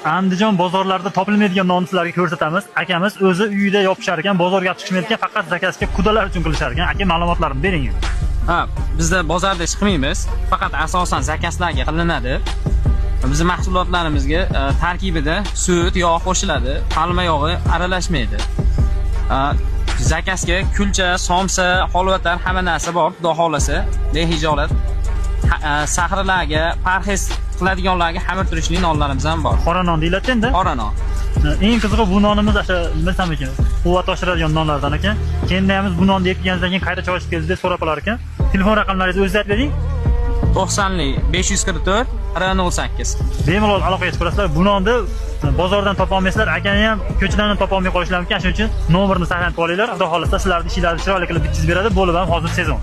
Andijon bozorlarida topilmaydigan nonni sizlarga ko'rsatamiz. Akamiz o'zi uyida yopishar ekan, bozorga olib chiqmaydi ekan, faqat zakazga qudalar uchun qilishar ekan. Aka, ma'lumotlarni bering. Ha, bizda bozorda chiqmaymiz, faqat asosan zakazlarga qilinadi. Bizni mahsulotlarimizga tarkibida sut, yog' qo'shiladi, palma yog'i aralashmaydi. Zakazga kulcha, somsa, holvatar hamma narsa bor, xudo xohlasa, behijolat. Sahralarga, parhez qiladiganlarga xamir turishli nonlarimiz ham bor. Qora non deyiladi endi. Qora non. Eng qizig'i bu nonimiz o'sha bilsam ekan, quvvat oshiradigan nonlardan ekan. Keyin bu nonni yeb kelganingizdan keyin qayta choyishib keldi deb so'rab qolar ekan. Telefon raqamlaringizni o'zingiz aytib bering. 90 544 08. Bemalol aloqaga chiqasizlar. Bu nonni bozordan topa olmaysizlar, akani ham ko'chadan ham topa olmay qolishlari mumkin. Shuning uchun nomerni saqlanib qolinglar. Xudo xohlasa sizlarning ishinglarni chiroyli qilib bitkazib beradi. Bo'lib ham hozir sezon.